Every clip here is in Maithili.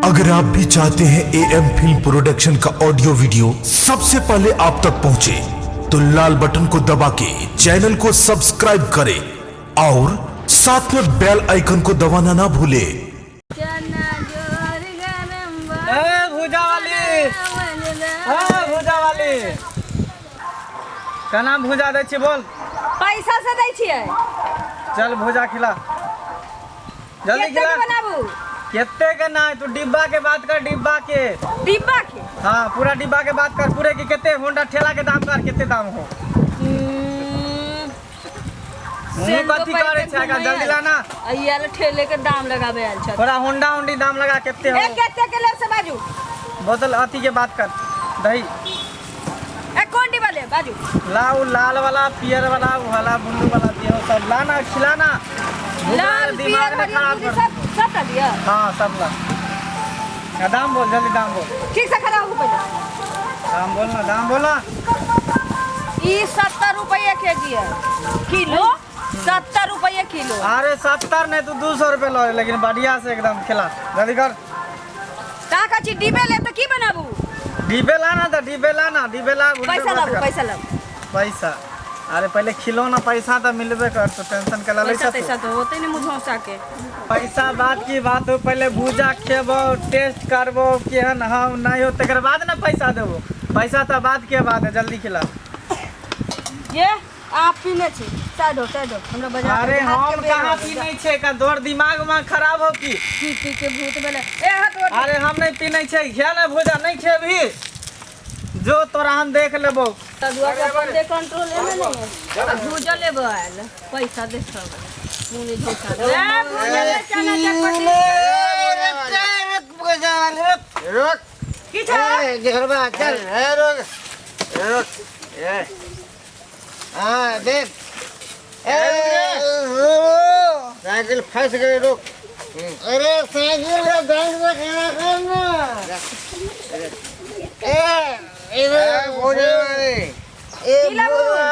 अगर आप भी चाहते हैं ए एम फिल्म प्रोडक्शन का ऑडियो वीडियो सबसे पहले आप तक पहुंचे, तो लाल बटन को दबा के चैनल को सब्सक्राइब करें और साथ में बेल आइकन को दबाना ना भूलें। चना जोर गरम बा ए भूजा वाली, ए भूजा वाली, केना भूजा दै छी बोल? पैसा से दै छियै। चल भूजा खिला जल्दी। कते खिला के बनाबू? केते के नहीं, तू डिब्बा के बात कर, डिब्बा के। डिब्बा के? हाँ, पूरा डिब्बा के बात कर, पूरे के केते। होंडा ठेला के दाम कर, केते दाम हो? मुँह कथी करे छै आगा? जल्दी लाना। अइया ठेले के दाम लगाबे आयल छ। थोड़ा होंडा होंडी दाम लगा, केते हो? ए, केते के लेब से बाजू। बोतल अथी के बात कर, दही। ए, कोन डिब्बा लेब बाजू? ला उ लाल वाला, पियर वाला, उ वाला, ब्लू वाला दियो, सब लाना, खिलाना। लाल, दिमाग पियर, में हरियर, खराब बुद्धि कर। सब सबटा दिअ। हाँ, सब ला। आ, दाम बोल, जल्दी दाम बोल। ठीक से खड़ा हो पहिले। दाम बोल ना, दाम बोल ना। ई 70 रुपये के जी है, किलो 70 रुपये किलो। अरे 70 नहीं तू 200 रुपये लो, लेकिन बढ़िया से एकदम खिला, जल्दी कर। का का चीज डिबे ले तो की बनाबू? डिब्बे ला ना, तो डिब्बे ला ना, डिब्बे ला, उल्टे पैसा बात लाबू। कर। पैसा लाबू। पैसा? अरे पहले खिलो ना, पैसा तो मिलबे कर, तो टेंशन के लै पैसा छ तू। तैसा तो होते नहीं मुझौसा के। पैसा बात की बात हो, पहले भूजा खेबो, टेस्ट करबो केहन हम नहीं हो, तकर बाद ना पैसा देबो। पैसा तो बाद के बात है, जल्दी खिला। ये आप पीने छी, साइड हो, साइड हो, हमरा बाजार। अरे हम कहाँ पीने छे का? तोर दिमाग में खराब हो की? पी पी के भूत भेले। ए हाथ ओढ़। अरे हम नहीं पीने छे, खिया ना भूजा, नहीं खेबही जो तोरा हम देख लेबो। तदुआ के अपन दे कंट्रोल एमे नहीं है। आ भूजा लेबो आयल, पैसा देखब मुनी झोंका। ए भूजा ले, चना चटपटी। रुक। की छौ? ए झोरबा, चल, ए रुक रुक, ए हाँ देख, ए साइकिल फंस गई, रुक। अरे साइकिल का बैंक में खाना खाना। ए इधर भोजे वाले, ए की लाबू? बुआ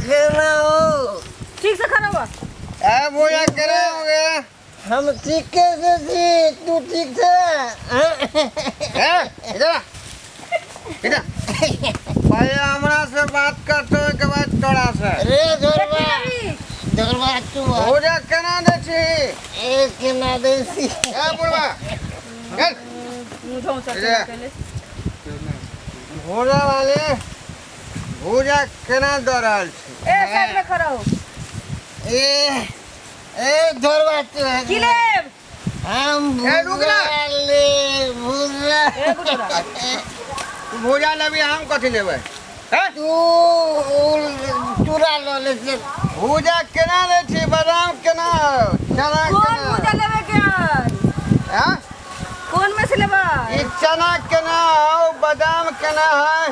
खाना हो। ठीक से खड़ा हुआ। ए भोजा करे हो गया? हम ठीक कैसे थी, तू ठीक थे? ए इधर आ, इधर। पहले हमरा से बात करतो, के बाद तोरा से। अरे जोरबा जोरबा, तू भोजा केना दै छी? ए केना दै छी? ए बुढ़वा, चल। मुझौसा इधर। के भोजा वाले, भोजा केना दऽ रहल छी? ए, साइड में खड़ा हो। ए ए जोरबा, तू की लेब? हम ए रुक ना ले भूजा। ए बुढ़ा। तू भूजा लेबी, हम कथी लेबै? तू चूड़ा लऽ ले से। भूजा केना लै छी? बादाम केना, चना? कोन केना भूजा लेबे के है? हैं? कोन में से लेबै? ई चना केना हौ, बादाम केना है,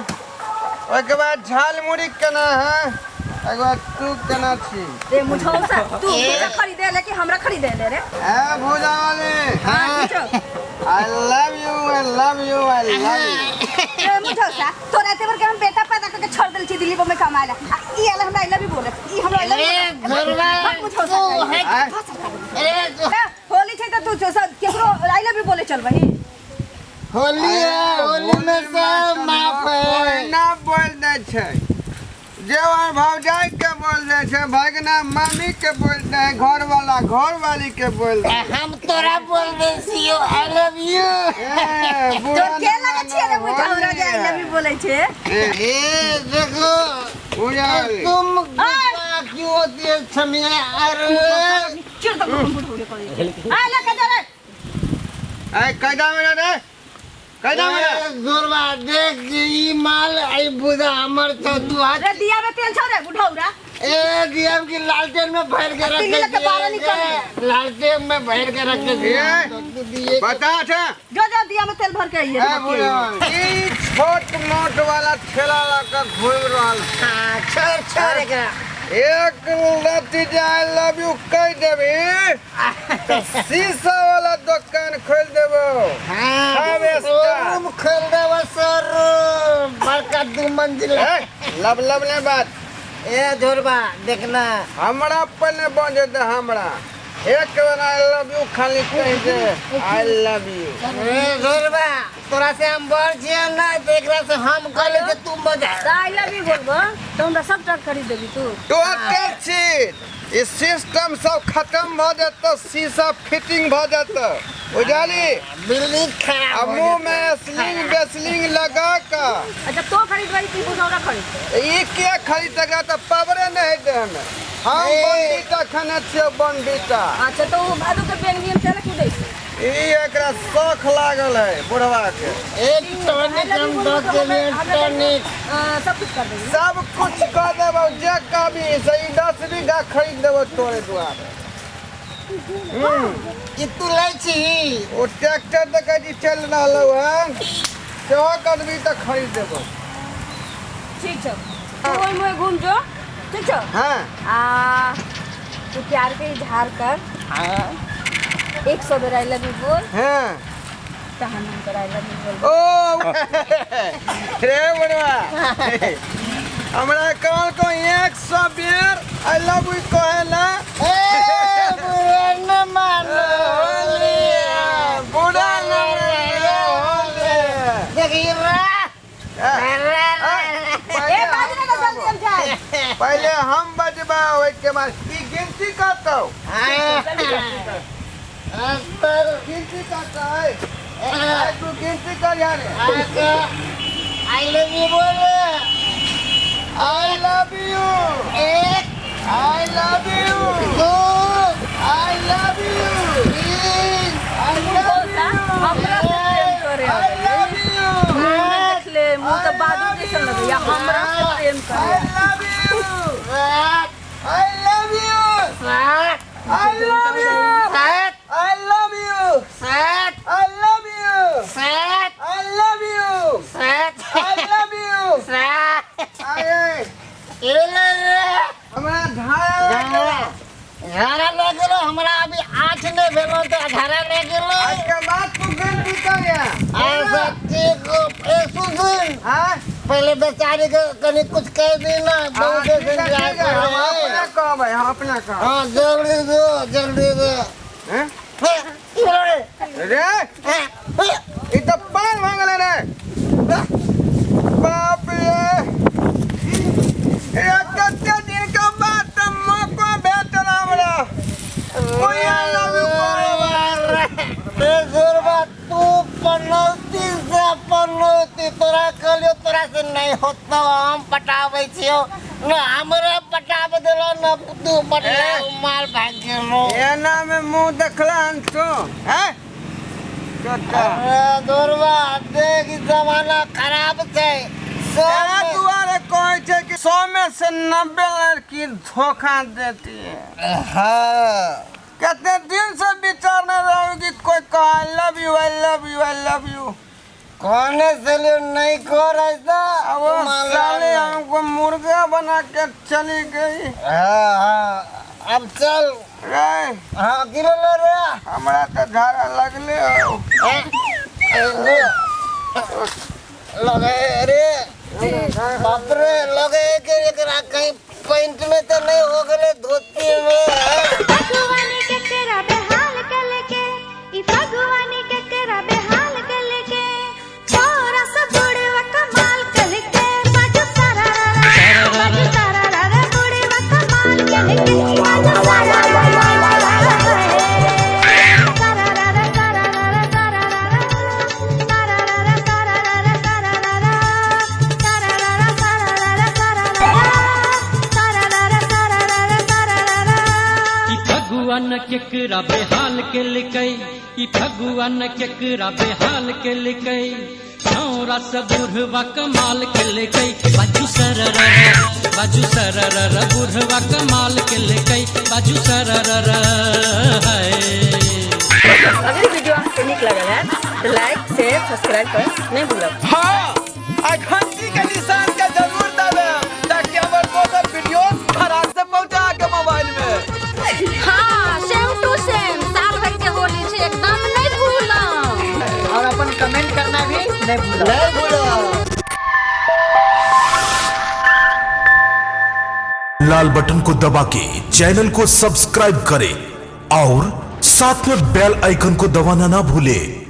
ओहिके बाद झालमुड़ी केना है, ओहिके बाद तू केना छी? रे मुझौसा, तू भूजा खरीदे ले कि हमरा खरीदे ले रे? ए भूजा वाले। हाँ, ठीक छौ। I love you, I love you, I love you. रे मुझौसा, तोरा एते बड़ के हम बेटा पैदा करके छोड़ देल छी दिल्ली में कमाए ला, आ ई आला हमरा I love you बोले, ई हमरा I love you मुझौसा। ए, होली छै त तू सब केकरो I love you बोले चलबही? होली है, होली में सब माफ है ना। बोल दै छै जेवर, भौजाई के बोल दै छै, भगना मामी के बोल दै, घर वाला घर वाली के बोल दै। हम तोरा बोल दे छियो I love you. ए, बुरा तोर के लगे छियै रे मुझौरा जे I love you बोले छै? ए देखो। पूजा। तुम गुस्सा क्यों होती है छमिया? अरे चिड़ त बुढ़ौरे करे आ लके जा रे। ए कैदा में रे, कैदा में रे। जोरबा देख, ई माल आई बुझा हमर छौ, तू हाथ रे, दिया में तेल छौ रे बुढ़ौरा? ए दिया की लालटेन में भर के तिल्ली रखे लके बाहर निकल छियै, लालटेन में भर के रखे छियै। ए, तू दिए के- बता छे। जो जो दिया में तेल भर के आइए। ए बुढ़ा, ई छोट मोट वाला ठेला लऽ कऽ घूमि रहल छै। हाँ, छोड़ छोड़ एकरा। एक रति जे I love you कहि देबही तऽ शीशा वाला दोकान खोलि देबो। हाँ, सब स्टार। शोरूम खोल देबो, शोरूम बड़का दू मंजिला। ए, लब लब नहि बात। ए झोरबा, देखना। हमरा पर नहि बन जेतै हमरा। एक बेर I love you खाली कहि दे, I love you. ए गोरबा, तोरा से हम बड़ छियै ना, तऽ एकरा से हम कहले जे तू मजा। तऽ I love you बोलबो तऽ हमरा सबटा खरीद देबी तू। टोटल चीज ई सिस्टम सब खत्म भऽ जेतौ, शीशा फिटिंग भऽ जेतौ, बुझली? बिल्डिंग खराब आ हो मुँह जेतौ। में स्लिंग बेसलिंग लगा कऽ। अच्छा तो खरीदबै कि बुझौरा खरीदबै? ई किया खरीदगा तऽ पावरे नहि हेतै हमे। हम ए। बंडीटा खाने छियै, बंडीटा। अच्छा तो उ भादो के बेन नियम चले कुदै छै। ई एकरा शौख लागल है बुढ़वा के। एक टॉनिक हम दऽ देलियै, टॉनिक। सब कुछ कर देबी। सब कुछ कऽ देबौ, जे कहबी से। ई 10 बीघा खरीद देबौ तोरे दुआरे। ई तू लै छी? ओ ट्रैक्टर देखै छी चलि रहलौ हन, सेहो करबी तऽ खरीद देबौ। ठीक छौ, तू ओहि मुँहे घूम जो, ठीक छौ? हाँ। आ तू प्यार के इजहार कर। 100 बेर I love you बोल। तहन हम तोरा I love you बोल। ओ रे बुढ़वा, हमरा कहल को 100 बेर I love you कहेला। ए बुढ़ा न मानो। बुढ़ा न होले। देखी रे रे रे। ए बाज ना तो जल्दी हम जाए। पहले हम बजबा, ओहिके बाद ई गिनती करतौ। अस्तर। गिनती करतै। तू गिनती कर यार। I love you बोल। I love you. एक। I love you. दो। I love you. तीन। I love you. हमरा से प्रेम करे। I love you. मुँह देख ले, मुँह तऽ बादू जैसन लगैया, हमरा से प्रेम करे। I love you. सात। I love you. सात। I love you. सात। I love you. सात। I love you. सात। I love you. सात। I love you. सात। आए। एले रे। हमरा धारा लागल। झाड़ा लग गेलो? हमरा अभी 8 नहि भेलो तऽ झाड़ा लग गेलो। आज के बाद तू गिनती कर। ऐसा ठीक हो। ए सुन सुन। हाँ। पहले बेचारी के कनी कुछ कह दी ना, बहुत हाँ, ठीक है, इंतजार ठीक है, कर हम रहे अपना हैं। कहबै, हम अपना कहबै। हाँ, जल्दी दो, जल्दी दो। हैं? हे, की भेलो रे? रे। हे, हे। ई तऽ पान भऽ गेलै रे, बाप रे। रे, कते दिन के बाद तऽ मौका भेटल हमरा कोई I love you कहै। रे जोरबा, तू पनौती से पनौती। तोरा कहलियो तोरा से नहीं होतो, हम पटाबै छियो न, हमरा पटाब देलो न, तू पटा माल भाग गेलो। एना में मुंह देखला हन तो हैं छोटा। अरे जोरबा, देख, ई जमाना खराब छै। एहि सब दुआरे कहै छै कि 100 में से 90 लड़की धोखा देती है। कितने दिन से विचारने रहूं कि कोई कहा I love you, I love you, I love you. कहने से लिए नहीं कर ऐसा। अब वो साले हमको मुर्गा बना के चली गई। हाँ हाँ, अब चल। रे। हाँ, गिरल रे। हमरा तो झाड़ा लगले हो। लगे रे, बाप रे, लगे के एकरा कहीं पैंट में तो नहीं हो गए, धोती में। फगुआनी केकरा बेहाल कलके, ई फगुआनी केकरा बेहाल कलके, छोरा सब बुढ़वा कमाल कलके, बाजू सारा रा बाजू सारा रा रा, बुढ़वा कमाल कलके, बाजू सारा रा रा रा रा, सारा रा रा सारा रा रा सारा रा रा सारा रा रा सारा रा रा सारा रा रा सारा रा रा सारा रा रा सारा रा रा सारा रा रा सारा रा रा सारा रा रा। ई फगुआ न केकरा बेहाल के लिकै, ई फगुआ न केकरा बेहाल के लिकै, छौरा सब बुढ़वा कमाल के लिकै, बाजू सरर बाजू सरर, बुढ़वा कमाल के लिकै, बाजू सरर है। अगर वीडियो अहाँके नीक लगल है तऽ लाइक, शेयर, सब्सक्राइब कर नहि भूलब। हाँ, आ घंटी के निशान के जरूर दबाएब ताकि हमर दोसर वीडियो फटाक से पहुंचा के मोबाइल में। हाँ, सेम टू सेम, साल भर के होली छै, एकदम नहि भूलब। और अपन कमेंट करना भी नहीं भूलो। नहीं भूलो। लाल बटन को दबा के चैनल को सब्सक्राइब करें। और साथ में बेल आइकन को दबाना ना भूलें।